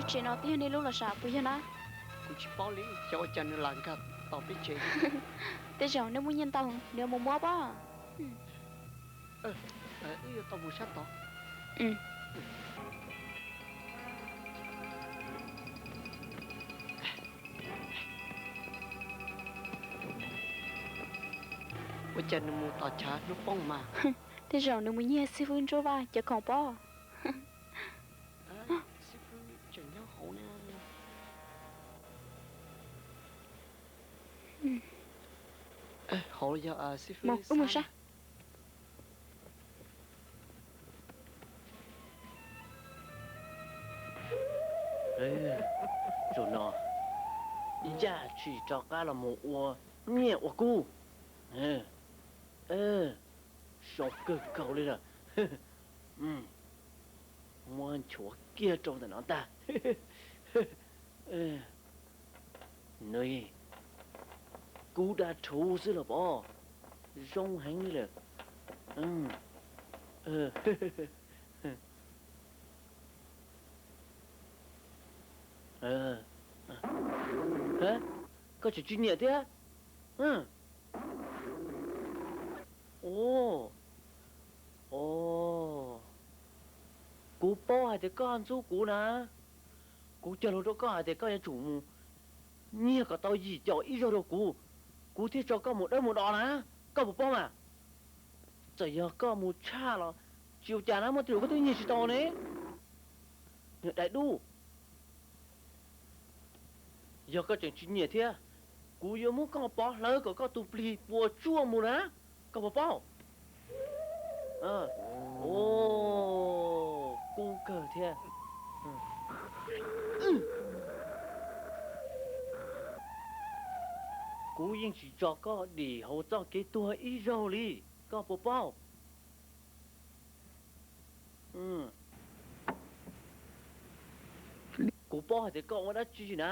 Tsev no twb yog nej lub los sav puas yog na? Kuv tsis paub li, xyov ua cas nws lam nkag tau peb tsev. Tej zaum nws muaj nyiaj ntau, nws mus muab pob. Wb yuav tau mus sab tod. Ua cas nws mus tom chav hnub poob mas? Tej zaum nws mus nyiag xib fwb Ntsuab Vaj cov khoom pob. Xib fwb tseem nyob hauv na. Hauv yog xib fwb Xab. Zaum no, ib yam tsis rov qab los mus ua nyiaj ua kub. Zoo kawg nkaus li lawm. Muab nchuav kiag rau ntawm no ntag. Nws, kub dab rhuv xwb los pom, zoo heev li lawm. Koj tseem tsis nyiam thiab? Kuv paub hais tias koj ntxub kuv na. Kuv cog lus rau koj hais tias koj yuav tsum mus nyiag kom tau yim caum ib zaug rau kuv, kuv thiaj tso koj mus dawb mus do na. Koj puas paub mas? Txawm yog koj mus tshaj los tsis ua cas na, muaj tej zaum koj twb nyiag tsis tau ne. Niag dais dub, yog koj tseem tsis nyiam thiab, kuv yuav muab koj pov hlawv kom koj tus plig puas tsuaj mus na. Koj puas paub? Kub kawg thiab. Kuv yeej tsis tso koj dim hauv txoj kev tuag ib zaug li, koj puas paub? Kuv paub hais tias koj ua dab tsi na.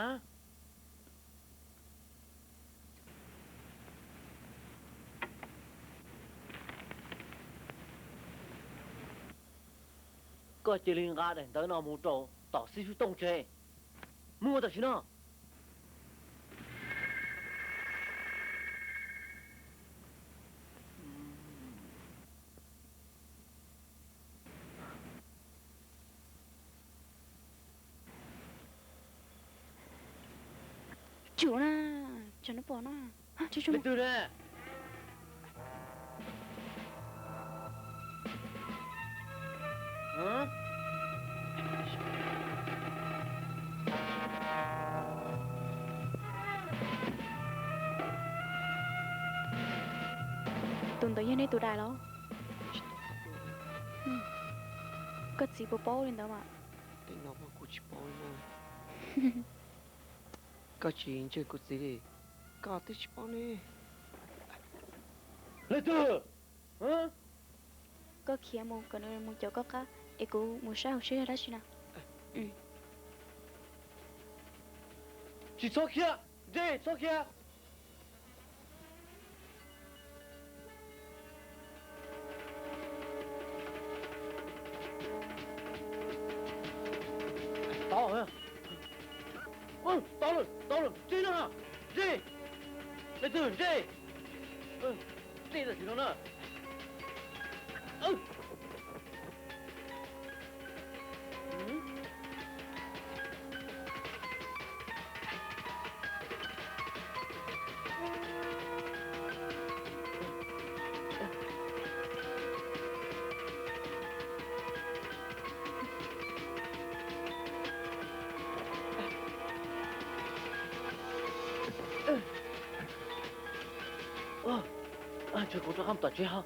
Koj cia li nqa daim ntawv no mus rau tom xib fwb Tooj tsev. Mus tam sim no. Tsum na, tsam no pom na. Leej twg ne? Tus ntawd yog nej tus dais los? Koj txiv puas paub li ntawd mas? Tej no kuv tsis paub li na. Koj tsis ntseeg kuv txiv li, koj twb tsis paub ne. Leej twg? Koj khiav mus kom nws mus caum koj qab es kuv mus saib hauv siab yog dab tsi na. Tsis txhob khiav, Ntsej, txhob khiav. Tau, tau lawm, tau lawm, Ntsej na, Ntsej, leej twg Ntsej, Ntsej tam sim no na. Ntshe kuv rov qab mus tom tsev ho.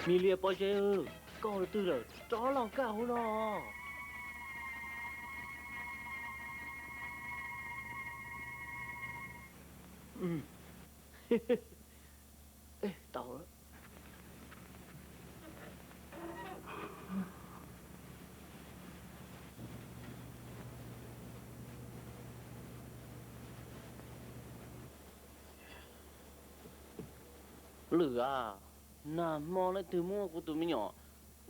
Me liab pob zeb, koj ua twg lawm, rov los kaj hauv no. Tau. Lwm a, nag hmo leej twg muab kuv tus me nyuam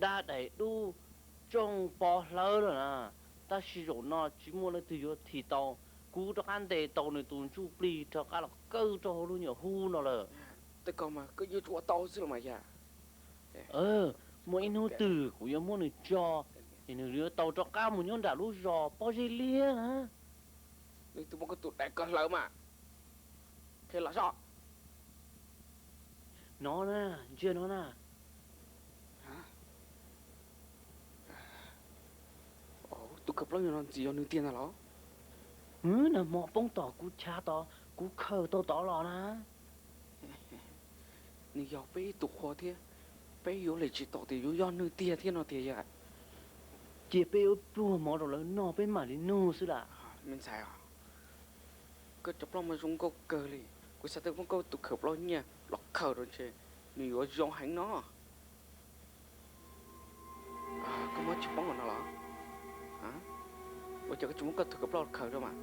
dab daim dub tsoo pov hlawv lawm na, tab sis zaum no tsis muaj leej twg yuav thim tau. Kuv rov qab ntes tau nws tus ntsuj plig rov qab los kaw rau hauv lub nyuam hub no lawm. Tej ko mas koj yuav tsum ua tau xwb los mas yog. Muaj ib hnub twg kuv yuav muab nws tso, es nws yuav tau rov qab mus nyob nram lub zos pob zeb liab na. Nws twb muab koj tus daim ko hlawv mas. Qhia los sob. No na, ntsia no na. Tus khaws plaub nyob no ntxim yog nws tiag ntag los? Nag hmo poob tom kuv chav tod, kuv khaws tau tod los na. Nws yog peb ib tug qhua thiab, peb yuav lees tsis tau tias yuav yog nws tiag thiab no tiag yom. Cia peb yuav pluag mov rau lawv noj peb mam li nug xwb lawm. Me ntxhais, koj cov plaub mas zoo nkauj kawg li. Kuv xav tias muab koj tus khaws plaub nyiaj los khaws rau ntshe nws yuav zoo heev no. Koj muab tsis poob los no los? Ua cas koj tsis muab koj tus khaws plaub khaws rau mas?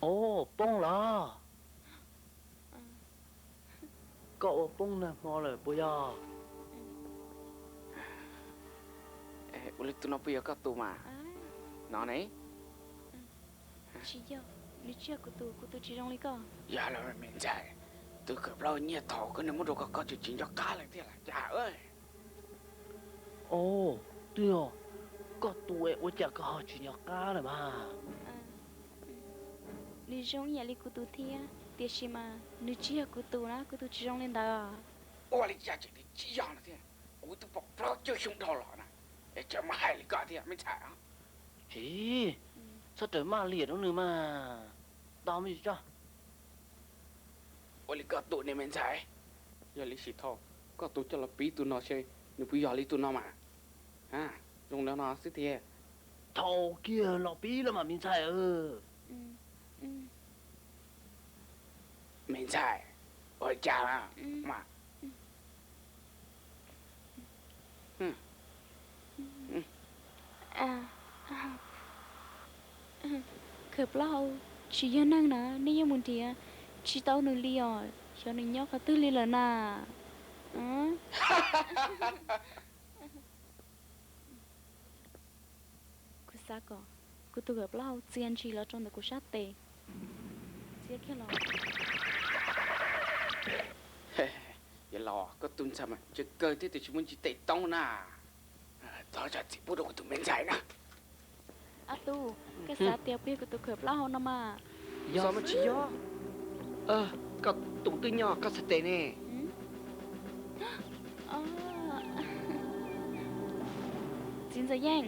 Os, poob los? Koj ua poob nag hmo lawm puas yog? Ua li tus no puas yog koj tus mas? No ne. Tsis yog, nws tsis yog kuv tus, kuv tus tsis zoo li koj. Yog los me ntxhais, tus khaws plaub nyiaj thaum koj nws muab rau koj, koj tseem tsis nco qab lawm thiab los cas? Os, twb yog koj tus es ua cas koj ho tsis nco qab lawm mas? Nws zoo ib yam li kuv tus thiab, tiam sis mas nws tsis yog kuv tus na, kuv tus tsis zoo li ntawd. Ua li cas tseem tias tsis yog no thiab? Kuv twb pom plaub caug xyoo dhau los na, es tseem muaj hais li koj thiab me ntxhais. Tsis, txhob raws maj liam rau nws mas. Tau me tsis tso. Ua li koj tus ne me ntxhais. Yog li sim thaum koj tus coj los pib tus no seb nws puas yog li tus no mas. Zoo li no xwb tiag. Thaum kiag los pib los mas me ntxhais. Me ntxhais, ua cas mas? Khaws plaub hau tsis yog neeg na, nej yeej mus nrhiav tsis tau nws li os, xyov nws nyob qhov twg li lawm na. Kuv xav kom kuv tus khaws plaub hau txia ntshis los rau ntawm kuv sab tes. Txia kiag los. Yog los koj tus ntxhais mas ntse kawg thiab tiam sis muaj ntsis tes toob na. Txhob zam txim pub rau kuv tus me ntxhais na. Ob tug, koj xav tias puas yog kuv tus khaws plaub hau no mas? Yog mas tsis yog. Koj tus twb nyob koj txhais tes ne. Txiv ntxawm Yeej,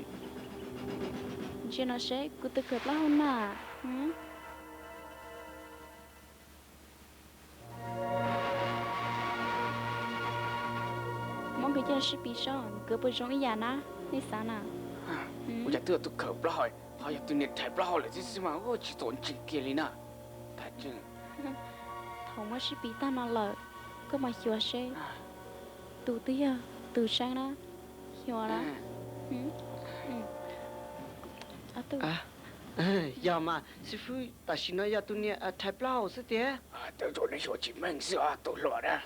ntsia no seb kuv tus khaws plaub hau na. Muab nkawd coj sib piv seb nkawd puas zoo ib yam na, nej xav na. Ua cas twb yog tus khaws plaub hau, ho yog tus niag rhais plaub hau lawm xwb xwb mas tsis txaus ntseeg kiag li na. Thaum muab sib piv tag no lawm, koj mam xyuas seb tus twg yog tus seeb na. Xyuas na. Yog mas, xib fwb tam sim no yog tus niam thais plaub hau xwb tiag. Twb tsuas neb xyuas tsis meej xwb os tus hluas na.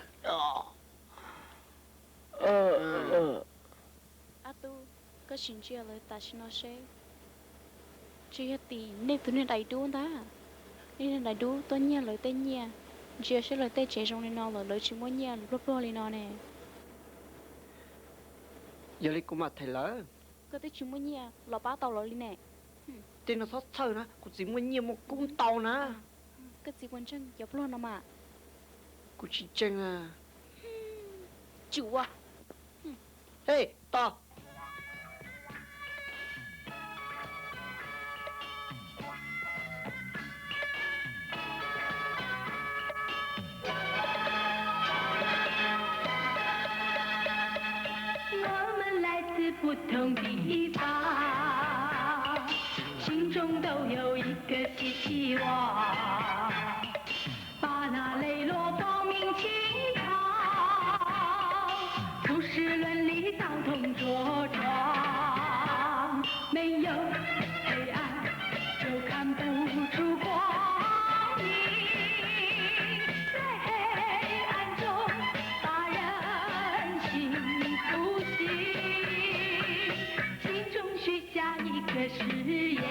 Ab tub, koj sim ntsia lawv tam sim no seb, tsis yog tim nej tus niag dais dub ntag. Nej niag dais dub tuaj nyiag lawv tej nyiaj, ntsia seb lawv tej tsev zoo li no lawm lawv tsis muaj nyiaj pluag pluag li no ne. Yog li kuv mam them lawv. Koj twb tsis muaj nyiaj los pab tau lawv li ne. Tej no txhob txhawj na, kuv txiv muaj nyiaj muaj kub ntau na. Koj txiv puas ntseeg cov pluag no mas? Kuv tsis ntseeg. Tsuas. Ej, tos. 我们来自不同地方，心中都有一个希望，把那磊落光明旗号，出师伦理道统着装，没有黑暗。 就看不出光明，在黑暗中把人心苏醒，心中许下一个誓言，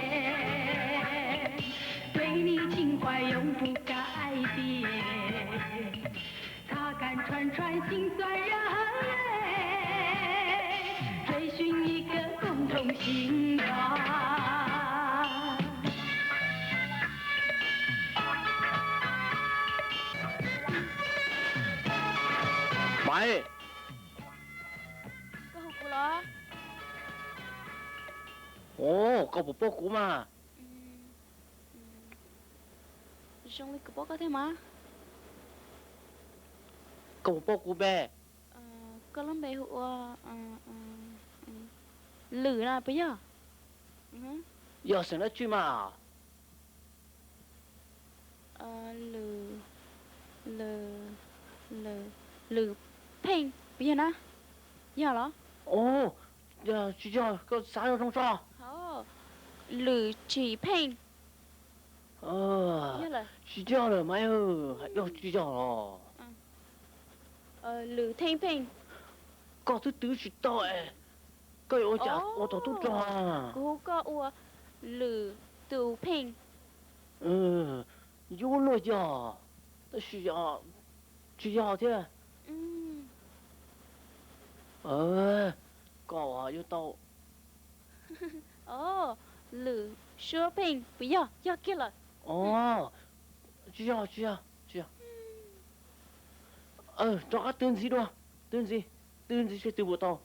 对你情怀永不改变。 擦干串串心酸热泪，追寻一个共同信仰。Maiv, koj hu kuv los? Ov, koj puas paub kuv mas? Zoo li kuv paub koj thiab mas. Koj puas paub kuv npe? Koj lub npe hu ua Lwm no puas yog? Yog xeem dab tsi mas? Lwm, Lwm, Lwm Pheej puas yog na? Yog los? Ov, tsis yog, koj xav zoo tso. Lwm Tsim Pheej. Tsis yog lawm mas, hais yog tsis yog los? Lwm Theej Pheej. Koj twb twv tsis tau es koj yuav ua cas ua tau tub rog? Kuv hu koj ua Lwm Tus Pheej. Yuav luag yog, tab sis tsis yog thiab. Koj yuav tau Lwm Suab Pheej puas yog? Yog kiag lawm. Tsis yog, tsis yog, tsis yog. Rov qab twv ntxiv dua, twv ntxiv, twv ntxiv seb twv puas tau.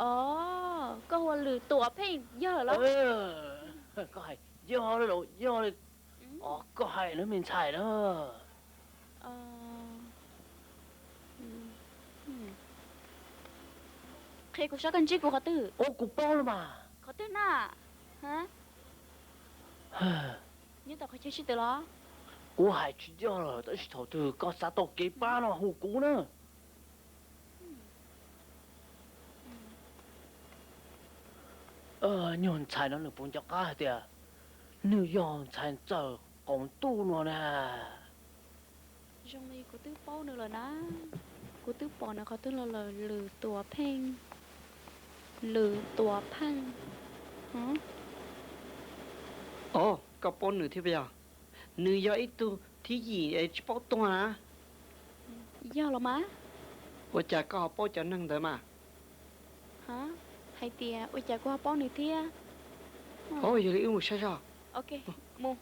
Os, koj hu ua Lwm Tuam Pheej yog lawm los? Koj hais yog li los yog li. Os, koj hais na me ntxhais na. Qhia kuv saib koj ntsib kuv qhov twg. Ov, kuv paub lawm mas. Qhov twg na? Nyob tau qhov chaw sib tw los? Kuv hais tsis yog lawm, tab sis thaum twg koj xav tau kev pab no hu kuv na. Nyuag ntxhais no nws puas nco qab hais tias nws yog ntxhais txawm qaum ntuj no na? Zoo li kuv twb paub nws lawm na. Kuv twb pom nws qhov twg los lawm, Lwm Tuam Pheej. Lwm Tuam Pheej. Os, koj paub nws thiab puas yog? Nws yog ib tug thib yim es tsis paub tuag na. Yog los mas? Ua cas koj ho paub cov neeg ntawd mas? Hais tias ua cas kuv ho paub nws thiab? Os, yog li wb mus saib zog. Ok, mus.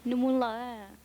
Nws mus lawm.